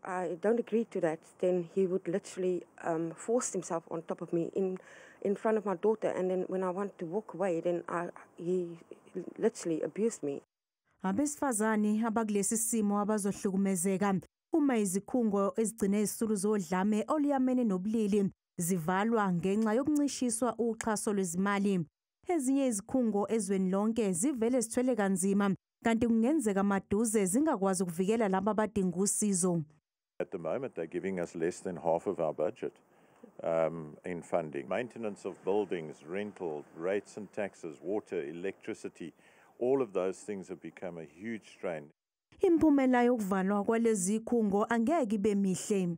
I don't agree to that, then he would literally force himself on top of me in front of my daughter. And then when I want to walk away, then he literally abused me. Abesifazane abakulesi simo abazohlukumezeka uma izikhungo ezigcine izisulu zodlame oluyamene nobulili zivalwa ngenxa yokuncishiswa uxhaso lwezimali. Ezinye izikhungo ezweni lonke zivele zithwele kanzima, kanti kungenzeka maduze zingakwazi ukuvikela labo abadinga usizo. At the moment, they're giving us less than half of our budget in funding. Maintenance of buildings, rental, rates and taxes, water, electricity, all of those things have become a huge strain. Imiphumela yokuvalwa kwalezi zikhungo angeke ibe mihle.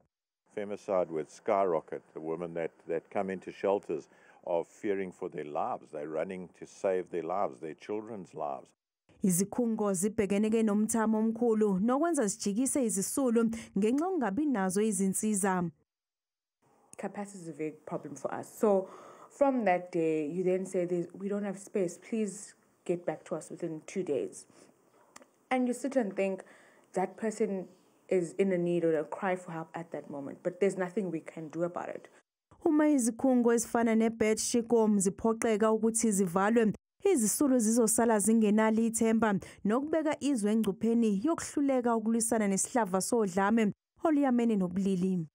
Femicide would skyrocket. The women that come into shelters are fearing for their lives. They're running to save their lives, their children's lives. Izikhungo zibhekene ke nomthamo omkhulu nokwenza zijikise izisulu ngenxa yokungabi nazo izinsiza. Capacity is a big problem for us. So from that day, you then say, we don't have space, please get back to us within 2 days. And you sit and think that person is in a need or a cry for help at that moment, but there's nothing we can do about it. Uma izikhungo ezifana neBert Shikomu ziphoqeka ukuthi zivalwe, izisulu zizosala zingenalo ithemba nokubeka izwe engcupheni yokuhluleka ukulwisana nesihlava sodlame oluyamene nobulili.